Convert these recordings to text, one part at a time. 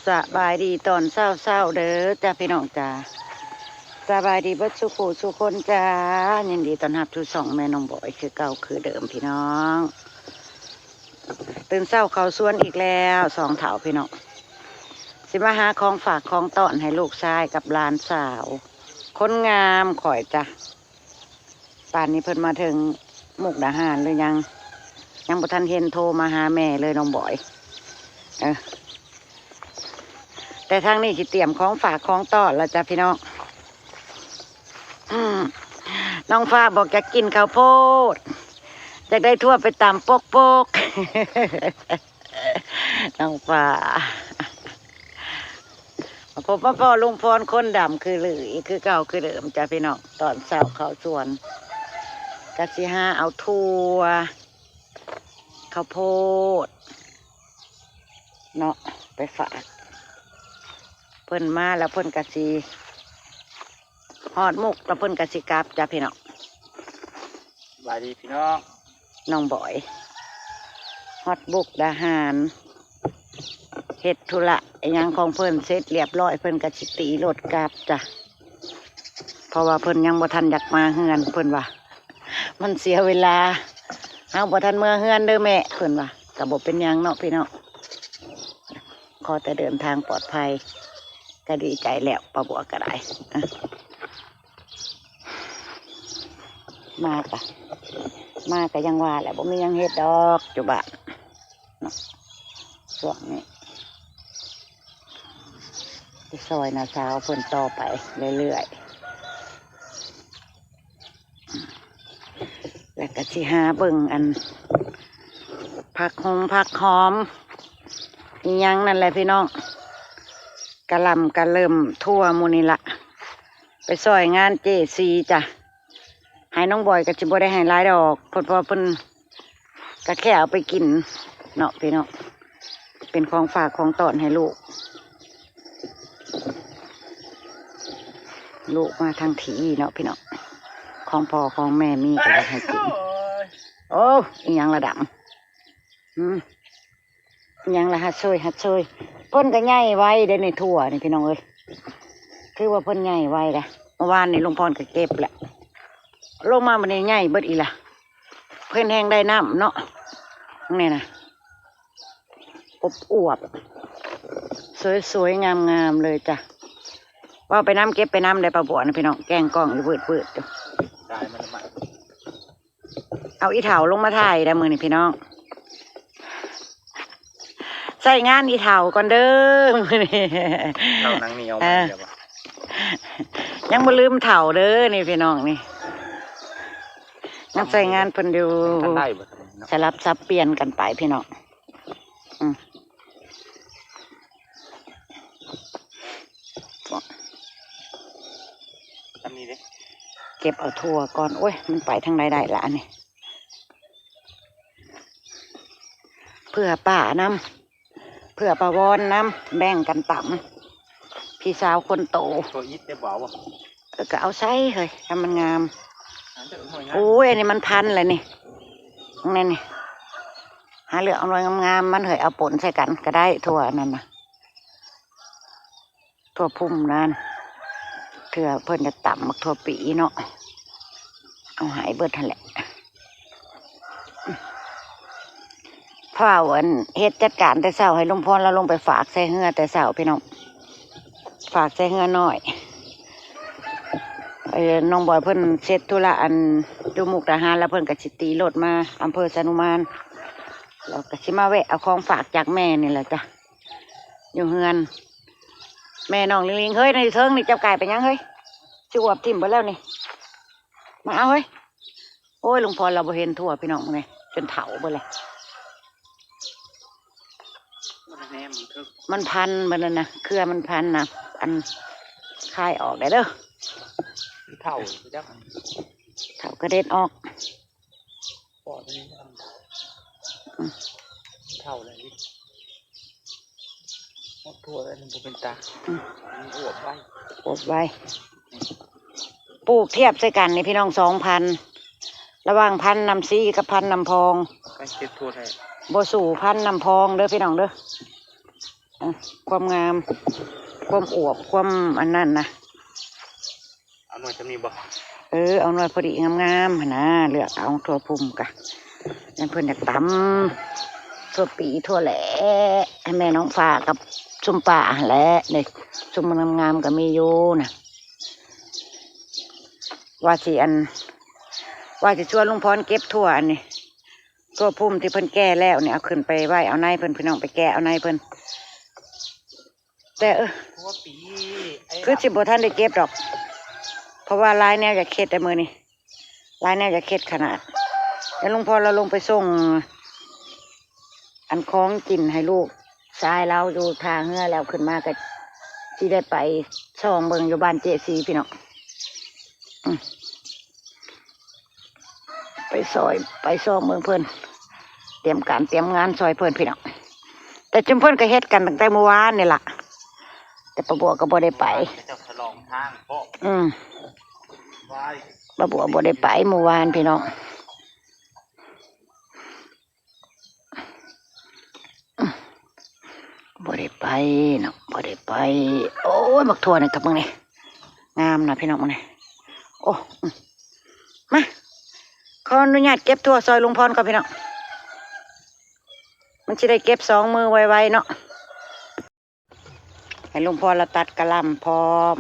ສະບາຍດີຕອນເຊົ້າໆເດີຈ້າພີ່ນ້ອງຈ້າ ສະບາຍດີເບິດສູ່ຜູ້ສູ່ຄົນຈ້າ ຍິນດີຕ້ອນຮັບສູ່ຊ່ອງແມ່ນ້ອງບອຍຄືເກົ່າຄືເດີມພີ່ນ້ອງ. ຕື່ນເຊົ້າເຂົ້າສວນອີກແລ້ວສອງເຖົ້າພີ່ນ້ອງ ຊິມາຫາຂອງຝາກຂອງຕ້ອນໃຫ້ລູກຊາຍກັບຫຼານສາວ ຄົນງາມຂ້ອຍຈ້າ. ປ່ານນີ້ເພິ່ນມາເຖິງມຸກດາຫານຫຼືຍັງ? ຍັງບໍ່ທັນເຫັນໂທມາຫາແມ່ເລີຍນ້ອງບອຍ. ເອີ ແຕ່ທາງນີ້ຊິຕຽມຂອງຝາກຂອງຕ້ອນລະຈ້າພີ່ນ້ອງ. ນ້ອງຟ້າບອກຢາກກິນເຂົ້າໂພດ ຢາກໄດ້ທົ່ວໄປຕຳປົກໆ. ນ້ອງຟ້າ ມາພົບມາພໍ້ລຸງພອນຄົນດຳຄືລືອີກຄືເກົ່າຄືເດີມຈ້າພີ່ນ້ອງ. ຕອນເຊົ້າເຂົ້າສວນກະຊິຫາເອົາຖົ່ວ ເຂົ້າໂພດເນາະ ໄປຝາກເພິ່ນ. ມາແລ້ວເພິ່ນກະຊິ ຮອດມຸກແລ້ວເພິ່ນກະຊິກັບຈ້າພີ່ນ້ອງ. ສະບາຍດີພີ່ນ້ອງ ນ້ອງບອຍ ຮອດມຸກດາຫານ ເຮັດທຸລະອີ່ຫຍັງຂອງເພິ່ນເສັດລຽບຮ້ອຍ ເພິ່ນກະຊິຕີລົດກັບຈ້າ ເພາະວ່າເພິ່ນຍັງບໍ່ທັນຢາກມາເຮືອນ ເພິ່ນວ່າມັນເສຍເວລາ ເຮົາບໍ່ທັນເມືອເຮືອນເດີແມ່ ເພິ່ນວ່າ. ກະບໍ່ເປັນຫຍັງເນາະພີ່ນ້ອງ ຂໍແຕ່ເດີນທາງປອດໄພ ກະດີໃຈແລ້ວ ປ້າບົວກະໄດ້. ມາກະ ມາກະຍັງວ່າແຫຼະ ບໍ່ມີຫຍັງເຮັດດອກຢູ່ບ້ານເນາະ ຊ່ວງນີ້ ຊິຊ່ອຍນ້າສາວເພິ່ນຕໍ່ໄປເລື້ອຍໆ. ແລ້ວກະຊິຫາເບິ່ງອັນ ຜັກຫົງຜັກຫອມອີ່ຫຍັງນັ້ນແຫຼະພີ່ນ້ອງ. ກະຫຼ່ຳກະເລີ່ມຖົ່ວໝູ່ນີ້ລະ ໄປຊ່ອຍງານເຈຊີຈ້າ. ໃຫ້ນ້ອງບອຍກະຊິບໍ່ໄດ້ໃຫ້ຫຼາຍດອກ ເພາະວ່າເພິ່ນ ກະແຄ່ເອົາໄປກິນເນາະພີ່ນ້ອງ ເປັນຂອງຝາກຂອງຕ້ອນໃຫ້ລູກ. ລູກມາທັງທີເນາະພີ່ນ້ອງ ຂອງພໍ່ຂອງແມ່ມີກະຢາກໃຫ້ກິນ. ໂອ້ ອີ່ຫຍັງລະດຳ ຫືມ ຫຍັງລະ ຫັດໂຊຍ ຫັດໂຊຍ. ເພິ່ນກະໃຫຍ່ໄວເດ້ນີ້ ຖົ່ວນີ້ພີ່ນ້ອງເອີຍ ຖືວ່າເພິ່ນໃຫຍ່ໄວເດ້. ເມື່ອວານນີ້ລຸງພອນກະເກັບແຫຼະ ລົງມາມື້ນີ້ໃຫຍ່ເບິດອີ່ລະ. ເພິ່ນແຮ່ງໄດ້ນ້ຳເນາະ ນີ້ນະ ອົບອວບ ສວຍໆງາມໆເລີຍຈ້າ. ເວົ້າໄປນຳເກັບໄປນຳໄດ້ ປ້າບົວນະພີ່ນ້ອງ ແກງກ້ອງຢູ່ວືດໆຢູ່. ເອົາອີ່ເຖົ້າລົງມາຖ່າຍໄດ້ມື້ນີ້ພີ່ນ້ອງ ໃຊ້ງານອີ່ເຖົ້າກ່ອນເດີມື້ນີ້. ເຖົ້ານາງໜຽວ ເອີ ມາແລ້ວບໍ່? ຍັງບໍ່ລືມເຖົ້າເດີນີ້ພີ່ນ້ອງນີ້ ຍັງໃຊ້ງານເພິ່ນຢູ່ ສະຫຼັບສັບປ່ຽນກັນໄປພີ່ນ້ອງ. ອືມ ເກັບເອົາຖົ່ວກ່ອນ. ໂອ້ຍ ມັນໄປທາງໃດໄດ້ລະອັນນີ້ ເພື່ອປ້ານຳ ເພື່ອປ້າວອນນຳ ແບ່ງກັນຕຳ ພີ່ສາວຄົນໂຕ. ເອີ ກະເອົາໃສ່ເຮີ້ຍ ໃຫ້ມັນງາມ. ໂອ້ຍ ອັນນີ້ມັນພັນແລ້ວນີ້ ນີ້ ນີ້ ຫາເລືອກເອົາໜ່ວຍງາມໆມັນເຮີ້ຍ ເອົາປົນໃສ່ກັນກະໄດ້ ຖົ່ວອັນນັ້ນນະ ຖົ່ວພຸ່ມນັ້ນ ເທື່ອເພິ່ນຈະຕຳໝາກຖົ່ວປີເນາະ ເອົາໃຫ້ເບິດຫັ້ນແຫຼະ. ຟ້າວອັນເຮັດຈັດການແຕ່ເຊົ້າ ໃຫ້ລຸງພອນລາວລົງໄປຝາກໃສ່ເຮືອແຕ່ເຊົ້າພີ່ນ້ອງ ຝາກໃສ່ເຮືອນ້ອຍ. ເອີ ນ້ອງບອຍເພິ່ນເສັດທຸລະອັນຢູ່ມຸກດາຫານ ແລ້ວເພິ່ນກະຊິຕີລົດມາອຳເພີຊະນຸມານ ແລ້ວກະຊິມາແວະເອົາຂອງຝາກຈາກແມ່ນີ້ແຫຼະຈ້າ ຢູ່ເຮືອນ. ແມ່ນ້ອງລິງໆ ເຮີ້ຍ ໃນເທິງນີ້ເຈົ້າກາຍໄປຫຍັງເຮີ້ຍ? ຊິອວບຖິ້ມເບິດແລ້ວນີ້ ມາເອົາເຮີ້ຍ. ໂອ້ຍ ລຸງພອນລາວບໍ່ເຫັນຖົ່ວພີ່ນ້ອງ ເບິ່ງແນ່ ຈົນເຖົ້າເບິດແລ້ວ. ມັນພັນເບິດແລ້ວນະ ເຄືອມັນພັນນະ ອັນ ຄາຍອອກໄດ້ເດີ ເຖົ້າ ເຖົ້າກະເດັດອອກ. ອືມ ເຖົ້າແລ້ວນີ້ ໝາກຖົ່ວອັນນີ້ບໍ່ເປັນຕາ ອືມ ມັນອວບໄວ ອວບໄວ. ປູກທຽບໃສ່ກັນນີ້ພີ່ນ້ອງ ສອງພັນ ລະຫວ່າງພັນນ້ຳຊີກັບພັນນ້ຳພອງ ໃກ້ເກັບທົ່ວແທ້ ບໍ່ສູ້ພັນນ້ຳພອງເດີພີ່ນ້ອງເດີ. ຄວາມງາມ ຄວາມອວບ ຄວາມອັນນັ້ນນະ. ເອົາໜ່ວຍສ່ຳນີ້ບໍ່? ເອີ ເອົາໜ່ວຍພໍດີງາມໆຫັ້ນນະ ເລືອກເອົາທົ່ວພຸ່ມກະ ແມ່ນເພິ່ນຢາກຕຳ ທົ່ວປີ່ ທົ່ວແຫຼະ ໃຫ້ແມ່ນ້ອງຟ້າກັບຊຸມປ້າຫັ້ນແຫຼະ. ນີ້ ຊຸມງາມໆກໍມີຢູ່ນະ. ວ່າຊິອັນ ວ່າຊິຊວນລຸງພອນເກັບຖົ່ວອັນນີ້ ຖົ່ວພຸ່ມທີ່ເພິ່ນແກ່ແລ້ວນີ້ ເອົາຂຶ້ນໄປໄວ້ເອົາໃນເພິ່ນ ພີ່ນ້ອງ ໄປແກ່ເອົາໃນເພິ່ນ. ແຕ່ ເອີ ຄືຊິບໍ່ທັນໄດ້ເກັບດອກ ເພາະວ່າຫຼາຍແນວຢາກເຮັດແຕ່ມື້ນີ້ ຫຼາຍແນວຢາກເຮັດຂະໜາດ. ແລ້ວລຸງພອນລາວລົງໄປສົ່ງອັນຂອງກິນໃຫ້ລູກຊາຍລາວຢູ່ທ່າເຮືອ ແລ້ວຂຶ້ນມາກໍຊິໄດ້ໄປສ່ອງເບິ່ງຢູ່ບ້ານເຈຊີ ພີ່ນ້ອງ. ອືມ ໄປຊ່ອຍ ໄປຊ່ອງເບິ່ງເພິ່ນ ຕຽມການຕຽມງານຊ່ອຍເພິ່ນ ພີ່ນ້ອງ. ແຕ່ຈຸມເພິ່ນກໍເຮັດກັນຕັ້ງແຕ່ມື້ວານນີ້ລະ ແຕ່ປ້າບົວກໍບໍ່ໄດ້ໄປ. ເຈົ້າສະຫຼອງທາງເພາະ ອືມ ວາຍ ປ້າບົວບໍ່ໄດ້ໄປມື້ວານ ພີ່ນ້ອງ. ບໍ່ໄດ້ໄປເນາະ ບໍ່ໄດ້ໄປ. ໂອ້ຍ ບັກຖົ່ວນີ້ກັບເບິ່ງນີ້ ງາມນະ ພີ່ນ້ອງ ເບິ່ງນີ້. ໂອ້ ອືມ ມາ ຂໍອະນຸຍາດເກັບຖົ່ວຊ່ອຍລຸງພອນກ່ອນ ພີ່ນ້ອງ. ມັນຊິໄດ້ເກັບສອງມືໄວໆເນາະ. ໃຫ້ລຸງພອນລາວຕັດກະຫຼ່ຳພ້ອມ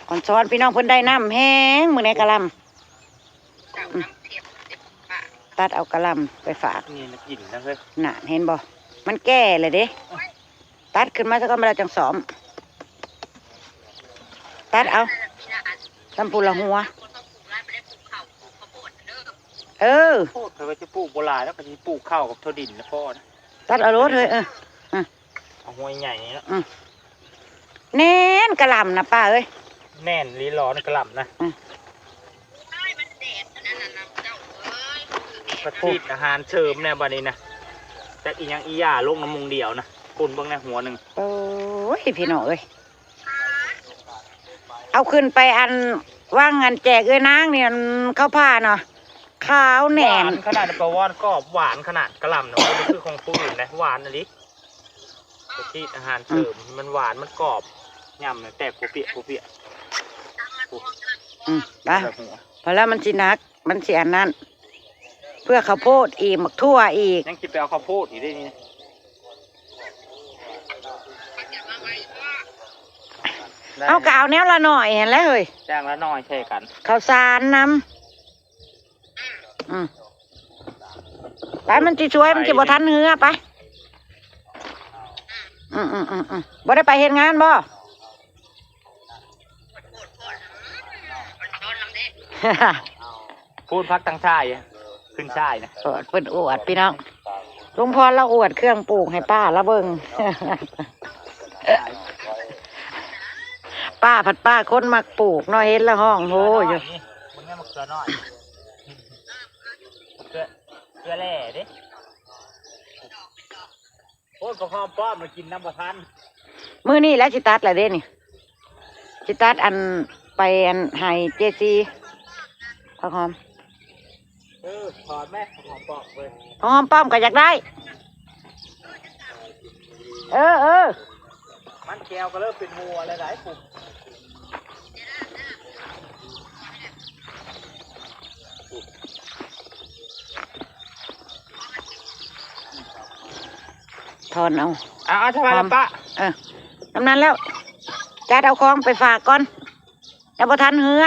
ອອນຊອນ ພີ່ນ້ອງ. ເພິ່ນໄດ້ນ້ຳແຮງມື້ໃນກະຫຼ່ຳ ອືມ ຕັດເອົາກະຫຼ່ຳໄປຝາກ. ນີ້ນະ ກິນນະເຮີ້ຍ ນັ້ນ ເຫັນບໍ່ ມັນແກ່ແລ້ວເດ້. ຕັດຂຶ້ນມາຊະກ່ອນ ມາແລ້ວຈັ່ງສ້ອມ ຕັດເອົາ ຊຳພຸລະຫົວ. ເອີ ປູກ ເຂົາວ່າຈະປູກບໍ່ຫຼາຍແລ້ວ ກໍຊິປູກເຂົ້າກັບຖົ່ວດິນນະ ພໍນະ. ຕັດເອົາໂລດເຮີ້ຍ ເອີ ເອີ ເອົາຫົວໃຫຍ່ນີ້ເນາະ. ອືມ ແໜ້ນກະຫຼ່ຳນະປ້າເອີຍ ແໜ້ນລີຫຼໍນະກະຫຼ່ຳນະ. ອືມ ປະຕິດອາຫານເສີມແນ່ບັດນີ້ນະ ຈັກອີ່ຫຍັງອີ່ຫຍັງລົງນຳມຸງດຽວນະ ຄົນເບິ່ງແນ່ຫົວໜຶ່ງ. ໂອ້ຍ ພີ່ນ້ອງເອີຍ ເອົາຂຶ້ນໄປອັນ ວາງອັນແຈກເອື້ອຍນາງນີ້ ອັນເຂົ້າຜ່ານເນາະ ຂາວແໜ້ນ ຫວານຂະໜາດ. ປາວອນກອບ ຫວານຂະໜາດ ກະຫຼ່ຳນະ ບໍ່ຄືຂອງຜູ້ອື່ນເດ້ ຫວານອີ່ຫຼີ. ປະຕິດອາຫານເສີມ ອືມ ມັນຫວານ ມັນກອບ ຫຍ້ຳແຕກປົວເປຍ ປົວເປຍ. ອືມ ໄປ ແບບຫົວ ພໍແລ້ວ ມັນຊິໜັກ ມັນຊິອັນນັ້ນ ເພື່ອເຂົ້າໂພດອີກ ໝາກຖົ່ວອີກ ຍັງຊິໄປເອົາເຂົ້າໂພດອີກເດ້ນີ້. ເຮົາກໍເອົາແນວລະໜ້ອຍຫັ້ນແຫຼະເຮີ້ຍ ຢ່າງລະໜ້ອຍໃສ່ກັນ ເຂົ້າສານນຳ. ອືມ ໄປ ມັນຊິຊ່ວຍ ມັນຊິບໍ່ທັນເຮືອ ໄປ. ອືມໆໆໆ ບໍ່ໄດ້ໄປເຮັດງານບໍ່? ພູນ ຜັກຕັ້ງຊາຍ ຂຶ້ນຊາຍນະ. ເພິ່ນອວດພີ່ນ້ອງ ລຸງພອນລາວອວດເຄື່ອງປູກໃຫ້ປ້າລາວເບິ່ງ. ປ້າພັດປ້າຄົນມັກປູກເນາະ ເຫັນລະຮ້ອງໂຮຢູ່. ເກືອນ້ອຍ ເກືອ ເກືອແຫຼເດ້. ໂອ້ຍ ບັກຫອມປ້ອມມາກິນນຳບໍ່ທັນ. ມື້ນີ້ແຫຼະຊິຕັດລະເດ້ນີ້ ຊິຕັດອັນ ໄປອັນໃຫ້ເຈຊີ ຜັກຫອມ. ເອີ ຖອນແມະ ຫອມປ້ອມເວີຍ ຫອມປ້ອມກໍຢາກໄດ້. ເອີ ເອີ ມັນແກ້ວກໍເລີ່ມເປັນຫົວແລ້ວໄດ໋. ຖອນເອົາ ເອົາ ເອົາຖວາຍລະປະ. ເອີ ນຳນັ້ນແລ້ວ ຈັດເອົາຂອງໄປຝາກກ່ອນ ຍັງບໍ່ທັນເຮືອ.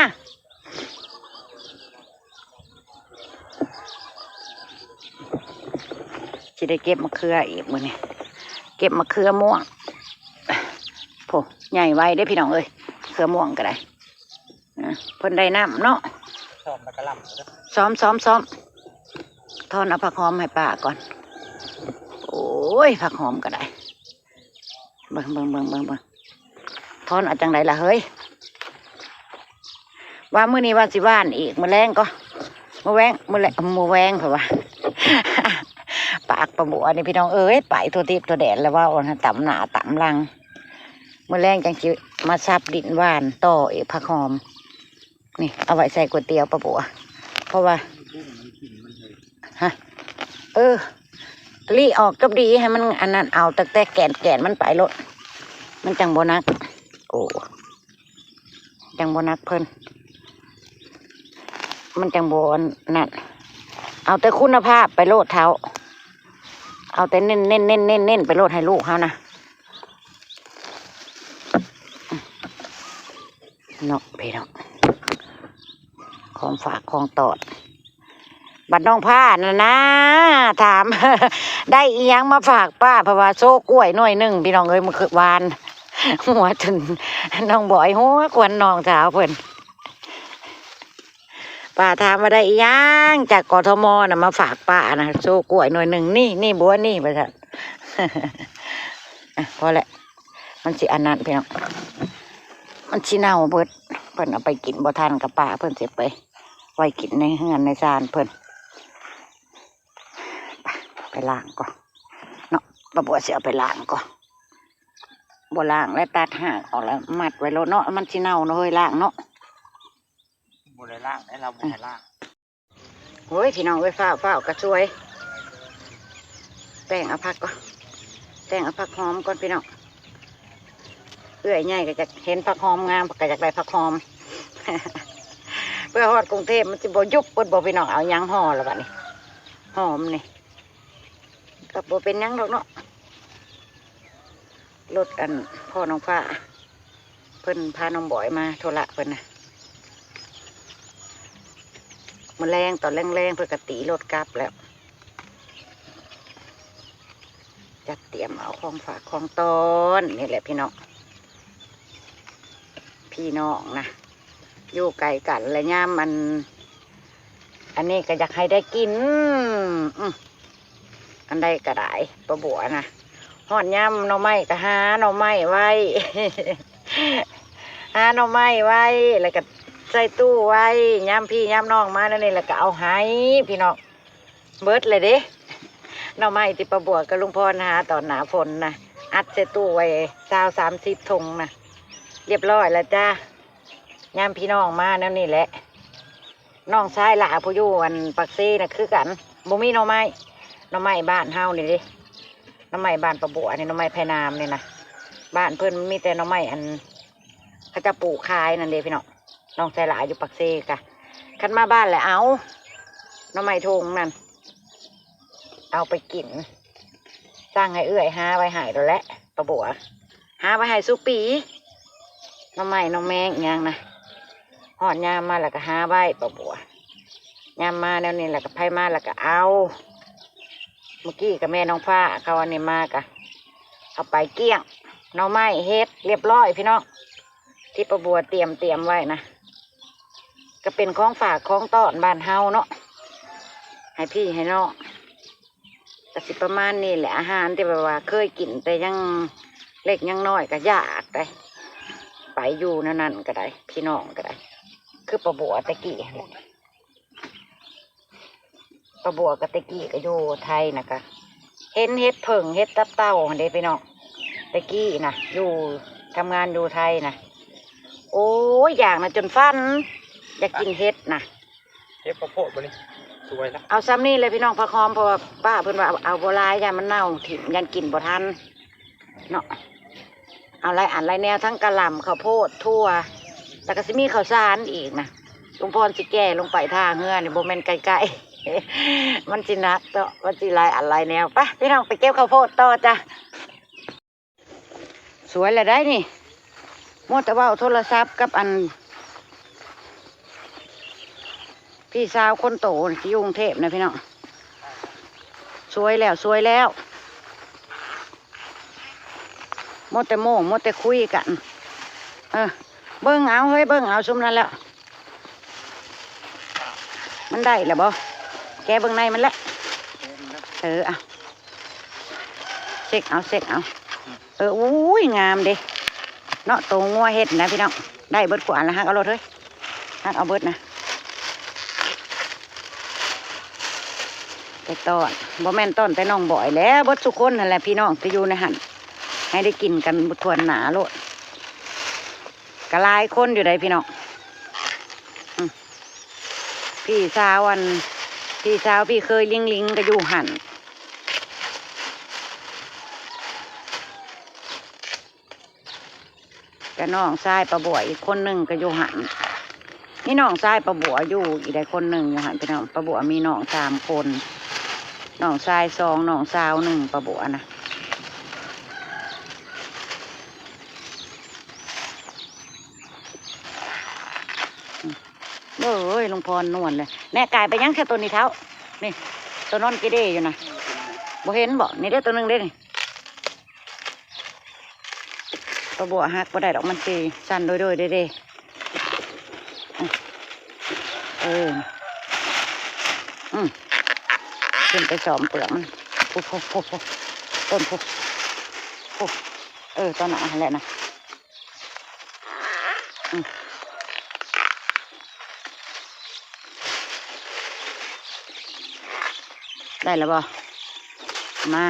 ຊິໄດ້ເກັບມະເຂືອອີກມື້ນີ້ ເກັບມະເຂືອມ່ວງ. ໂອ້ ໃຫຍ່ໄວເດ້ພີ່ນ້ອງເອີຍ ເຂືອມ່ວງກໍໄດ້. ອາ ເພິ່ນໄດ້ນ້ຳເນາະ ຊ້ອມ ຊ້ອມ ຊ້ອມ ຖອນເອົາຜັກຫອມໃຫ້ປ້າກ່ອນ. ໂອ້ຍ ຜັກຫອມກໍໄດ້. ເບິ່ງ ເບິ່ງ ເບິ່ງ ເບິ່ງ ເບິ່ງ ຖອນເອົາຈັ່ງໃດລະເຮີ້ຍ. ວ່າມື້ນີ້ວ່າຊິຫວ່ານອີກ ມື້ແລງກໍ ມື້ແວງ ມື້ແລງ ມື້ແວງເພິ່ນວ່າ. ປາກປາບົວນີ້ພີ່ນ້ອງເອີຍ ໄປທົ່ວທິດທົ່ວແດນແລ້ວ ເວົ້ານະ ຕຳໜ້າຕຳຫຼັງ. ມື້ແລງຈັ່ງຊິມາສັບດິນຫວ່ານຕໍ່ອີກ ຜັກຫອມ. ນີ້ເອົາໄວ້ໃສ່ກ໋ວຍຕຽວປາບົວ ເພາະວ່າ ຮະ ເອີ ລີ້ອອກຈົບດີ ໃຫ້ມັນອັນນັ້ນ ເອົາຕັ້ງແຕ່ແກ່ນ ແກ່ນມັນໄປໂລດ ມັນຈັ່ງບໍ່ໜັກ. ໂອ້ ຈັ່ງບໍ່ໜັກເພິ່ນ ມັນຈັ່ງບໍ່ອັນນັ້ນ. ເອົາແຕ່ຄຸນນະພາບໄປໂລດເຖົ້າ ເອົາແຕ່ເນັ້ນໆໆໆໆ ໄປໂລດໃຫ້ລູກເຮົານະ ເນາະພີ່ນ້ອງ ຂອງຝາກຂອງຕ້ອນ. ບັດນ້ອງພ້ານັ້ນນະ ຖາມ ໄດ້ອີ່ຫຍັງມາຝາກປ້າ ເພາະວ່າໂຊກ້ວຍໜ່ວຍໜຶ່ງ ພີ່ນ້ອງເອີຍ ມື້ຄືນວານ ຫົວຈົນນ້ອງບອຍຫົວ ຄວັນນ້ອງສາວເພິ່ນ. ປ້າຖາມວ່າໄດ້ອີ່ຫຍັງຈາກ ກທມ ນະ ມາຝາກປ້ານະ ໂຊກ້ວຍໜ່ວຍໜຶ່ງ ນີ້ ນີ້ບົວນີ້ ວ່າຊັ້ນ. ອະ ພໍແລ້ວ ມັນຊິອັນນັ້ນພີ່ນ້ອງ ມັນຊິເນົ່າເບິດ ເພິ່ນເອົາໄປກິນບໍ່ທັນ ກະປ້າເພິ່ນຊິໄປໄວ້ກິນໃນເຮືອນໃນຊານເພິ່ນ. ໄປ ໄປລ້າງກ່ອນເນາະ ປ້າບົວຊິເອົາໄປລ້າງກ່ອນ. ບໍ່ລ້າງແລ້ວ ຕັດຮາກອອກແລ້ວມັດໄວ້ໂລດເນາະ ມັນຊິເນົ່າເນາະເຮີຍ ລ້າງເນາະ. ບໍ່ໄດ້ລ້າງ ແຕ່ລາວບໍ່ໃຫ້ລ້າງ. ໂອ້ຍ ພີ່ນ້ອງເອີຍ ຟ້າວ ຟ້າວກະສວຍ. ແຕ່ງເອົາຜັກກ່ອນ ແຕ່ງເອົາຜັກຫອມກ່ອນພີ່ນ້ອງ. ເອື້ອຍໃຫຍ່ກໍຢາກເຫັນຜັກຫອມງາມ ກໍຢາກໄດ້ຜັກຫອມ ເພື່ອຮອດກຸງເທບມັນຊິບໍ່ຍຸບເບິດບໍ່ພີ່ນ້ອງ. ເອົາຫຍັງຫໍ່ລະບັດນີ້ ຫອມນີ້ ກໍບໍ່ເປັນຫຍັງດອກເນາະ. ລົດອັນພໍ່ນ້ອງຟ້າ ເພິ່ນພານ້ອງບອຍມາທຸລະເພິ່ນນະ ມື້ແລງ ຕອນແລງໆ ເພິ່ນກໍຕີລົດກັບແລ້ວ. ຈັດຕຽມເອົາຂອງຝາກຂອງຕ້ອນນີ້ແຫຼະພີ່ນ້ອງ ພີ່ນ້ອງນະ ຢູ່ໄກກັນ ແລະຍາມອັນ ອັນນີ້ກໍຢາກໃຫ້ໄດ້ກິນ ອື ອັນໃດກໍໄດ້ ປ້າບົວນະ. ຮອດຍາມໜໍ່ໄມ້ກໍຫາໜໍ່ໄມ້ໄວ້ ຫາໜໍ່ໄມ້ໄວ້ ແລ້ວກໍໃສ່ຕູ້ໄວ້ ຍາມພີ່ຍາມນ້ອງມາແນວນີ້ ແລ້ວກໍເອົາໃຫ້ພີ່ນ້ອງ. ເບິດແລ້ວເດ້ ໜໍ່ໄມ້ທີ່ປ້າບົວກັບລຸງພອນຫາຕອນໜ້າຝົນນະ ອັດໃສ່ຕູ້ໄວ້ຊາວ ສາມສິບຖົງນະ ລຽບຮ້ອຍແລ້ວຈ້າ. ຍາມພີ່ນ້ອງມາແນວນີ້ແຫຼະ. ນ້ອງຊາຍຫຼ້າຜູ້ຢູ່ອັນປາກເຊນະຄືກັນ ບໍ່ມີໜໍ່ໄມ້ ໜໍ່ໄມ້ບ້ານເຮົານີ້ເດ້ ໜໍ່ໄມ້ບ້ານປ້າບົວນີ້ ໜໍ່ໄມ້ໄຜ່ນາມນີ້ນະ ບ້ານເພິ່ນມີແຕ່ໜໍ່ໄມ້ອັນ ເຂົາເຈົ້າປູກຂາຍນັ້ນເດ້ພີ່ນ້ອງ. ນ້ອງຊາຍຫຼ້າຢູ່ປາກເຊກະ ຄັນມາບ້ານແລ້ວເອົາໜໍ່ໄມ້ຖົງນັ້ນ ເອົາໄປກິນ ສັ່ງໃຫ້ເອື້ອຍຫາໄວ້ໃຫ້ໂລດແຫຼະ ປ້າບົວ ຫາໄວ້ໃຫ້ສູ່ປີ ໜໍ່ໄມ້ໜໍ່ແມງອີ່ຫຍັງນະ. ຮອດຍາມມາແລ້ວກໍຫາໄວ້ ປ້າບົວ ຍາມມາແນວນີ້ແລ້ວກໍ ໃຜມາແລ້ວກໍເອົາ. ມື້ກີ້ກໍແມ່ນ້ອງຟ້າເຂົາອັນນີ້ມາກໍເອົາໄປກ້ຽງ ໜໍ່ໄມ້ເຮັດລຽບຮ້ອຍພີ່ນ້ອງ ທີ່ປ້າບົວຕຽມ ຕຽມໄວ້ນະ ກໍເປັນຂອງຝາກຂອງຕ້ອນບ້ານເຮົາເນາະ ໃຫ້ພີ່ໃຫ້ນ້ອງ. ກະຊິປະມານນີ້ແຫຼະ ອາຫານທີ່ແບບວ່າເຄີຍກິນແຕ່ຍັງເລັກຍັງນ້ອຍກະຢາກໄດ໋ ໄປຢູ່ແນວນັ້ນກະໄດ້ ພີ່ນ້ອງກະໄດ້ ຄືປ້າບົວແຕ່ກີ້ຫັ້ນແຫຼະ. ປ້າບົວກະແຕ່ກີ້ກະຢູ່ໄທນະ ກະເຫັນເຫັດເຜິ້ງເຫັດຕັບເຕົ່າຫັ້ນເດ້ພີ່ນ້ອງ ແຕ່ກີ້ນະ ຢູ່ ທຳງານຢູ່ໄທນະ. ໂອ້ຍ ຢາກນະຈົນຝັນ ຢາກກິນເຫັດນະ. ເກັບເຂົ້າໂພດບັດນີ້ ສວຍລະ ເອົາຊ່ຳນີ້ແຫຼະພີ່ນ້ອງ ຜັກຫອມ ເພາະວ່າປ້າເພິ່ນວ່າເອົາບໍ່ຫຼາຍ ຢ້ານມັນເນົ່າຖິ້ມ ຢ້ານກິນບໍ່ທັນເນາະ. ເອົາຫຼາຍອັນຫຼາຍແນວ ທັງກະຫຼ່ຳ ເຂົ້າໂພດ ຖົ່ວ ແລ້ວກໍຊິມີເຂົ້າສານອີກນະ. ລຸງພອນຊິແກ່ລົງໄປທ່າເຮືອນີ້ ບໍ່ແມ່ນໃກ້ໆ ມັນຊິໜັກເນາະ ມັນຊິຫຼາຍອັນຫຼາຍແນວ. ໄປ ພີ່ນ້ອງ ໄປເກັບເຂົ້າໂພດຕໍ່ຈ້ະ. ສວຍແລ້ວໄດ໋ນີ້ ມົວແຕ່ເວົ້າໂທລະສັບກັບອັນ ພີ່ສາວຄົນໂຕທີ່ຢູ່ກຸງເທບນະພີ່ນ້ອງ. ສວຍແລ້ວ ສວຍແລ້ວ ມົວແຕ່ໂມ້ ມົວແຕ່ຄຸຍກັນ. ເອີ ເບິ່ງເອົາເຮີ້ຍ ເບິ່ງເອົາຊຸມນັ້ນແລ້ວ. ມັນໄດ້ແລ້ວບໍ່? ແກະເບິ່ງໃນມັນແຫຼະ. ເອີ ເອົາ ເຊັກເອົາ ເຊັກເອົາ. ເອີ ອຸ້ຍ ງາມເດ້ເນາະ ໂຕງົວເຫັດນະພີ່ນ້ອງ. ໄດ້ເບິດກວ່າລະ ຫັກເອົາໂລດເຮີ້ຍ ຫັກເອົາເບິດນະ. ແຕ່ຕ້ອນ ບໍ່ແມ່ນຕ້ອນແຕ່ນ້ອງບອຍແຫຼະ ເບິດທຸກຄົນຫັ້ນແຫຼະ ພີ່ນ້ອງທີ່ຢູ່ໃນຫັ້ນ ໃຫ້ໄດ້ກິນກັນທົ່ວໜ້າໂລດ. ກະຫຼາຍຄົນຢູ່ໃດ໋ພີ່ນ້ອງ. ອືມ ພີ່ສາວອັນ ພີ່ສາວພີ່ເຂີຍລິງລິງກໍຢູ່ຫັ້ນ. ກະນ້ອງຊາຍປ້າບົວອີກຄົນໜຶ່ງກະຢູ່ຫັ້ນ ມີນ້ອງຊາຍປ້າບົວຢູ່ອີກໄດ້ຄົນໜຶ່ງຢູ່ຫັ້ນພີ່ນ້ອງ. ປ້າບົວມີນ້ອງສາມຄົນ ນ້ອງຊາຍສອງ ນ້ອງສາວໜຶ່ງ ປ້າບົວນະ. ເອີຍ ລຸງພອນນວນເລີຍ ແນ່ ກາຍໄປຍັງແຄ່ໂຕນີ້ເຖົ້າ ນີ້ ໂຕນອນເກເດຢູ່ນະ ບໍ່ເຫັນບໍ? ນີ້ເດ້ ໂຕໜຶ່ງເດ້ນີ້. ປ້າບົວຫັກບໍ່ໄດ້ດອກ ມັນຊິສັ່ນໂດຍໆເດ້ໆ. ອື ເອີ ອື ຂຶ້ນໄປສອມເປືອກມັນ ພຸ້ນໆໆ ຕົ້ນພຸ້ນ ພຸ້ນ ເອີ ຕອນນັ້ນຫັ້ນແຫຼະນະ. ອື ໄດ້ແລ້ວບໍ່? ມາ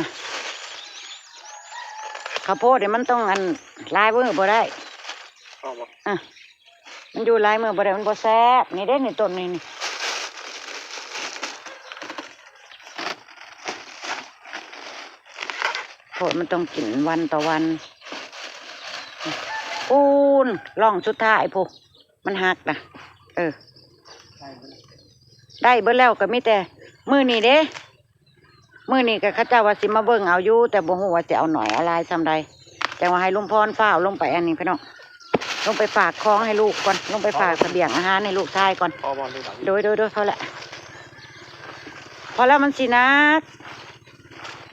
ເຂົ້າໂພດນີ້ມັນຕ້ອງອັນ ຫຼາຍມື້ບໍ່ໄດ້. ອອກບໍ່? ອະ ມັນຢູ່ຫຼາຍມື້ບໍ່ໄດ້ ມັນບໍ່ແຊບ. ນີ້ເດ້ ນີ້ຕົ້ນນີ້ ນີ້ ໂພດ ມັນຕ້ອງກິນວັນຕໍ່ວັນ. ປູນ ຮ່ອງສຸດທ້າຍພຸ້ນ ມັນຫັກນະ. ເອີ ໄດ້ເບິດແລ້ວ ກະມີແຕ່ມື້ນີ້ເດ້ ມື້ນີ້ກະເຂົາເຈົ້າວ່າຊິມາເບິ່ງເອົາຢູ່ ແຕ່ບໍ່ຮູ້ວ່າຊິເອົາໜ້ອຍເອົາຫຼາຍຊ່ຳໃດ. ຈັ່ງວ່າໃຫ້ລຸງພອນຟ້າວລົງໄປອັນນີ້ພີ່ນ້ອງ ລົງໄປຝາກຂອງໃຫ້ລູກກ່ອນ ລົງໄປຝາກສະບຽງອາຫານໃຫ້ລູກຊາຍກ່ອນ. ໂດຍໆໆ ພໍແລ້ວ ພໍແລ້ວ ມັນຊິໜັກ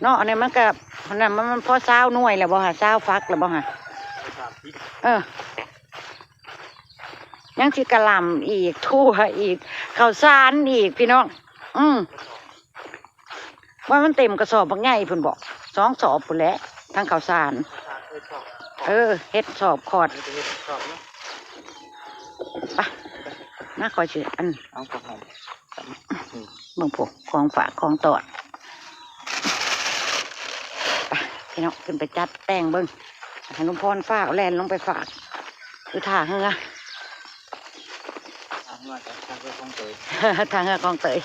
ເນາະ. ອັນນີ້ມັນກະ ອັນນັ້ນມັນພໍຊາວໜ່ວຍແລ້ວບໍ່ຫາ ຊາວຝັກແລ້ວບໍ່ຫາ. ເອີ ຍັງຊິກະຫຼ່ຳອີກ ຖົ່ວອີກ ເຂົ້າສານອີກພີ່ນ້ອງ. ອື ວ່າມັນເຕັມກະສອບບັກໃຫຍ່ພຸ້ນບໍ ສອງສອບພຸ້ນແຫຼະ ທັງເຂົ້າສານ. ເອີ ເຮັດສອບຂອດ ໄປ ມາ ຂ້ອຍຊິອັນ ເອົາຂອງ ເບິ່ງພຸ້ນ ຂອງຝາກຂອງຕ້ອນ. ໄປ ພີ່ນ້ອງ ຂຶ້ນໄປຈັດແຕ່ງເບິ່ງ ໃຫ້ລຸງພອນຟ້າວແລ່ນລົງໄປຝາກ ຢູ່ທ່າເຮືອ ທ່າເຮືອຂອງເຕີຍ ທ່າເຮືອຂອງເຕີຍ.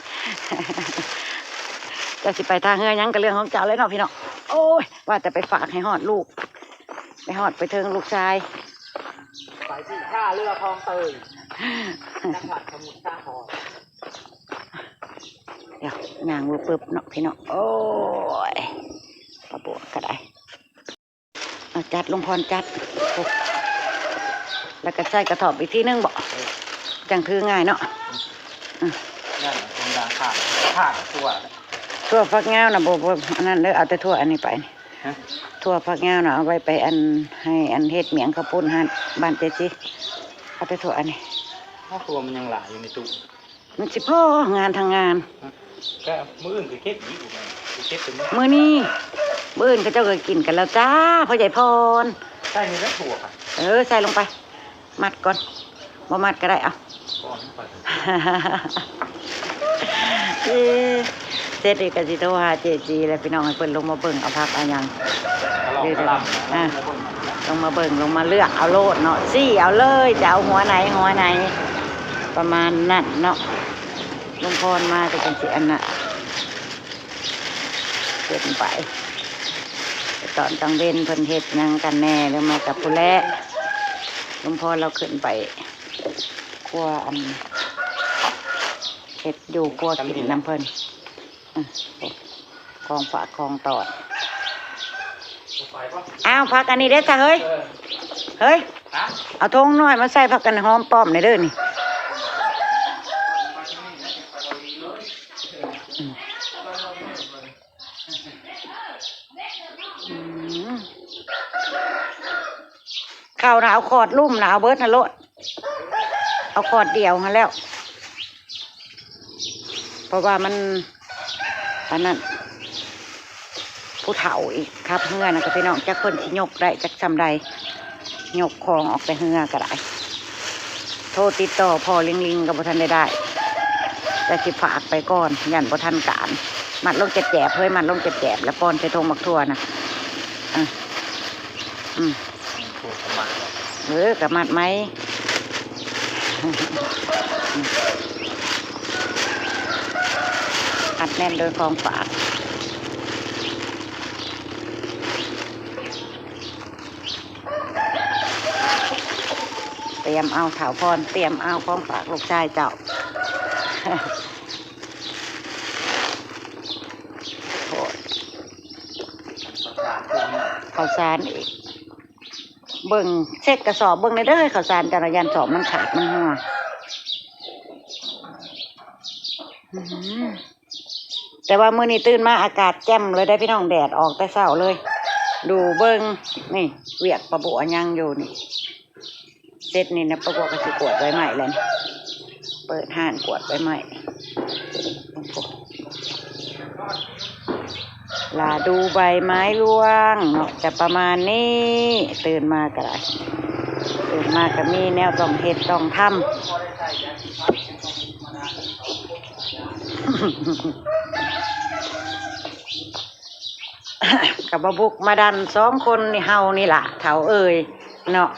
ເຈົ້າຊິໄປທ່າເຮືອຫຍັງກະເລື່ອງຂອງເຈົ້າແຫຼະເນາະພີ່ນ້ອງ. ໂອ້ຍ ວ່າແຕ່ໄປຝາກໃຫ້ຮອດລູກ ໄປຮອດໄປເຖິງລູກຊາຍ. ໄປທີ່ທ່າເຮືອຂອງເຕີຍ ນະຄອນສະໝຸດສາຄອນ. ດຽວຍ່າງເວີບໆເນາະພີ່ນ້ອງ. ໂອ້ຍ ປາບົວກະໄດ້ ເອົາ ຈັດ ລຸງພອນຈັດ ແລ້ວກະໃສ່ກະຖອບອີກທີໜຶ່ງບໍ ຈັ່ງຖືງ່າຍເນາະ. ອື ນັ້ນເປັນດາງຂາດ ຂາດຖົ່ວ ຖົ່ວຝັກຍາວນະ ບໍ່ ບໍ່ ອັນນັ້ນເດີ ເອົາແຕ່ຖົ່ວອັນນີ້ໄປ. ຮະ? ຖົ່ວຝັກຍາວນະ ເອົາໄວ້ໄປອັນ ໃຫ້ອັນເຮັດໝ້ຽງເຂົ້າປຸ້ນຫັ້ນ ບ້ານເຈຊີ ເອົາແຕ່ຖົ່ວອັນນີ້. ເອົາ ຖົ່ວມັນຍັງຫຼາຍຢູ່ໃນຕູ້ ມັນຊິພໍງານທັງງານ. ກະມື້ອື່ນກະເກັບອີກ ກະເກັບເປັນມື້ນີ້ ມື້ອື່ນເຂົາເຈົ້າກະກິນກັນແລ້ວຈ້າ ພໍ່ໃຫຍ່ພອນ. ໃສ່ນີ້ແຫຼະຖົ່ວ ເອີ ໃສ່ລົງໄປ ມັດກ່ອນ ບໍ່ມັດກະໄດ້ ເອົາ ເອີ ເສັດນີ້ກະຊິໂທຫາເຈຈີແຫຼະພີ່ນ້ອງ ໃຫ້ເພິ່ນລົງມາເບິ່ງເອົາຜັກເອົາຫຍັງ ເອົາລອງ ເດີ ເອົາລອງ ອ່າ ລົງມາເບິ່ງ ລົງມາເລືອກເອົາໂລດເນາະ ຊີ້ເອົາເລີຍ ຈະເອົາຫົວໃດຫົວໃດ ປະມານນັ້ນເນາະ. ລຸງພອນມາກະຈັ່ງຊິອັນນະ ເກັບໄປ ຕອນກາງເວັນເພິ່ນເຮັດຫຍັງກັນແນ່ ຫຼືມາກັບຜູ້ແລະ ລຸງພອນລາວຂຶ້ນໄປຄົວ ອັນ ເຮັດຢູ່ຄົວກິນນຳເພິ່ນ. ອື ຂອງຝາກຂອງຕ້ອນ. ອ້າວ ຜັກອັນນີ້ເດ້ຊະເຮີ້ຍ ເຮີ້ຍ ເອົາຖົງນ້ອຍມາໃສ່ຜັກກັນຫອມປ້ອມແດ່ເດີນີ້. ອື ອື ເຂົ້ານະ ເອົາຂອດລຸ່ມນະ ເອົາເບິດຫັ້ນໂລດ ເອົາຂອດດຽວຫັ້ນແລ້ວ ເພາະວ່າມັນ ອັນນັ້ນ ຜູ້ເຖົ້າອີກ ຂັບເຮືອນະກະພີ່ນ້ອງ ຈັກເພິ່ນຊິຍົກໄດ້ຈັກຊ່ຳໃດ ຍົກຂອງອອກແຕ່ເຮືອກະໄດ້. ໂທຕິດຕໍ່ພໍ່ລິງລິງກະບໍ່ທັນໄດ້ໄດ້ ແຕ່ຊິຝາກໄປກ່ອນ ຢ້ານບໍ່ທັນການ. ມັດລົງແຈບໆ ເຮີ້ຍ ມັດລົງແຈບໆ ແລ້ວປ່ອນໃສ່ຖົງໝາກຖົ່ວນະ. ອື ອື ເອີ ກະມັດໃໝ່ ອັດແໜ້ນໂດຍຂອງຝາກ. ຕຽມເອົາ ທ້າວພອນ ຕຽມເອົາຂອງຝາກລູກຊາຍເຈົ້າ. ໂອ້ຍ ເຂົ້າສານອີກ ເບິ່ງ ເຊັກກະສອບເບິ່ງແດ່ເດີ ເຂົ້າສານເຈົ້ານະ ຢ້ານສອບມັນຂາດມັນຮົ່ວ. ອືມ ແຕ່ວ່າມື້ນີ້ຕື່ນມາອາກາດແຈ່ມເລີຍເດ້ພີ່ນ້ອງ ແດດອອກແຕ່ເຊົ້າເລີຍ. ດູເບິ່ງ ນີ້ ວຽກປ້າບົວຍັງຢູ່ນີ້ ເສັດນີ້ນະ ປ້າບົວກໍຊິກວດໃບໄມ້ແລ້ວນີ້ ເປີດຮ້ານກວດໃບໄມ້. ລະດູໃບໄມ້ລວງເນາະ ຈະປະມານນີ້. ຕື່ນມາກໍໄດ້ ຕື່ນມາກໍມີແນວຕ້ອງເຮັດຕ້ອງທຳ ກໍມາບຸກມາດັນສອງຄົນນີ້ ເຮົານີ້ລະ ເຖົ້າເອີຍເນາະ.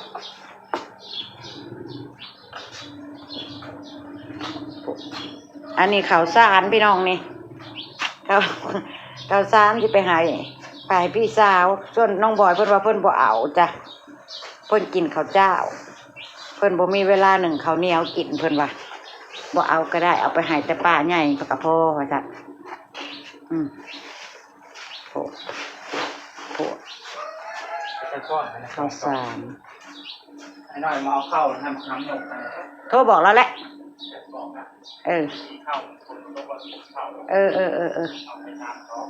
ອັນນີ້ເຂົ້າສານພີ່ນ້ອງນີ້ ເຂົ້າ ເຂົ້າສານຊິໄປໃຫ້ ໄປໃຫ້ພີ່ສາວ. ສ່ວນນ້ອງບອຍເພິ່ນວ່າເພິ່ນບໍ່ເອົາຈ້ະ ເພິ່ນກິນເຂົ້າເຈົ້າ ເພິ່ນບໍ່ມີເວລາໜຶ້ງເຂົ້າໜຽວກິນ ເພິ່ນວ່າບໍ່ເອົາກໍໄດ້ ເອົາໄປໃຫ້ແຕ່ປ້າໃຫຍ່ກໍພໍວ່າຊັ້ນ. ອືມ ໂພດ ໂພດ ເຂົ້າສານ ໄອ້ນ້ອຍມາເອົາເຂົ້ານຳ ນຳຍົກໄປ ໂທບອກລາວແຫຼະ ບອກນະ ເອີ ເຂົ້າ ເອີ ເອີ ເອີ ເອີ ເອົາໄປຕາມເຂົາ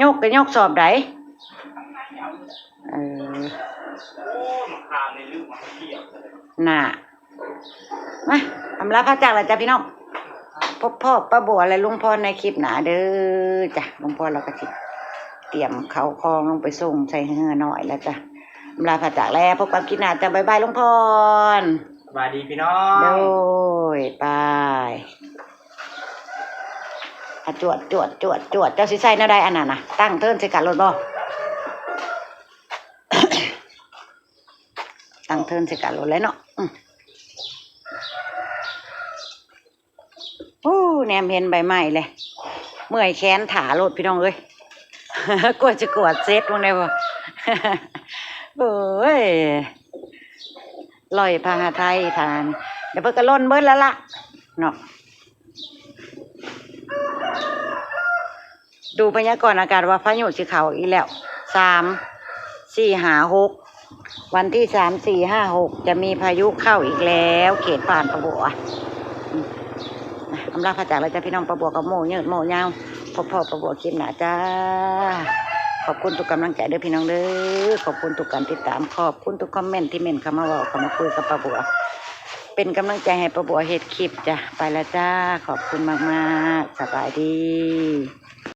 ຍົກກໍຍົກສອບໃດ ເອີ ໂອ້ ມາຄາວໃນລືມມາຂຽວ ນະ ມາ ອຳລາພາຈາກແລ້ວຈ້ະພີ່ນ້ອງ ພົບພໍ້ປ້າບົວ ແລະ ລຸງພອນໃນຄລິບໜ້າເດີຈ້ະ. ລຸງພອນລາວກໍຊິຕຽມເຂົ້າຂອງລົງໄປສົ່ງໃສ່ເຮືອນ້ອຍແລ້ວຈ້ະ. ອຳລາພາຈາກແລ້ວ ພົບກັນຄລິບໜ້າຈ້ະ ບາຍບາຍລຸງພອນ ສະບາຍດີພີ່ນ້ອງ ໂດຍ ໄປ ອາ ຈວດ ຈວດ ຈວດ ຈວດ. ເຈົ້າຊິໃສ່ແນວໃດອັນນັ້ນນະ ຕັ້ງເທີນໃສ່ກັນໂລດບໍ? ຕັ້ງເທີນໃສ່ກັນໂລດແຫຼະເນາະ. ອື ໂອ້ ແນມເຫັນໃບໄມ້ແລ້ວ ເມື່ອຍແຂນຖ້າໂລດພີ່ນ້ອງເອີຍ ກວ່າຈະກວດເສັດ ເບິ່ງແດ່ບໍ່. ໂອ້ຍ ລອຍພາຫາໄທທ່ານ ດຽວເພິ່ນກໍຫຼົ່ນເບິດແລ້ວລະເນາະ. ດູພະຍາກອນອາກາດວ່າພາຍຸຊິເຂົ້າອີກແລ້ວ ສາມ ສີ່ ຫ້າ ຫົກ ວັນທີ ສາມ ສີ່ ຫ້າ ຫົກ ຈະມີພາຍຸເຂົ້າອີກແລ້ວ ເຂດບ້ານປ້າບົວ. ອາ ອຳລາພາຈາກແລ້ວຈ້ະພີ່ນ້ອງ ປ້າບົວກໍໂມ້ຍືດໂມ້ຍາວ ພົບພໍ້ປ້າບົວຄລິບໜ້າຈ້າ. ຂອບຄຸນທຸກກຳລັງໃຈເດີພີ່ນ້ອງເດີ ຂອບຄຸນທຸກການຕິດຕາມ ຂອບຄຸນທຸກຄອມເມັນທີ່ເມັນເຂົ້າມາເວົ້າ ເຂົ້າມາຄຸຍກັບປ້າບົວ ເປັນກຳລັງໃຈໃຫ້ປ້າບົວເຮັດຄລິບຈ້ະ. ໄປລະຈ້າ ຂອບຄຸນມາກໆ ສະບາຍດີ.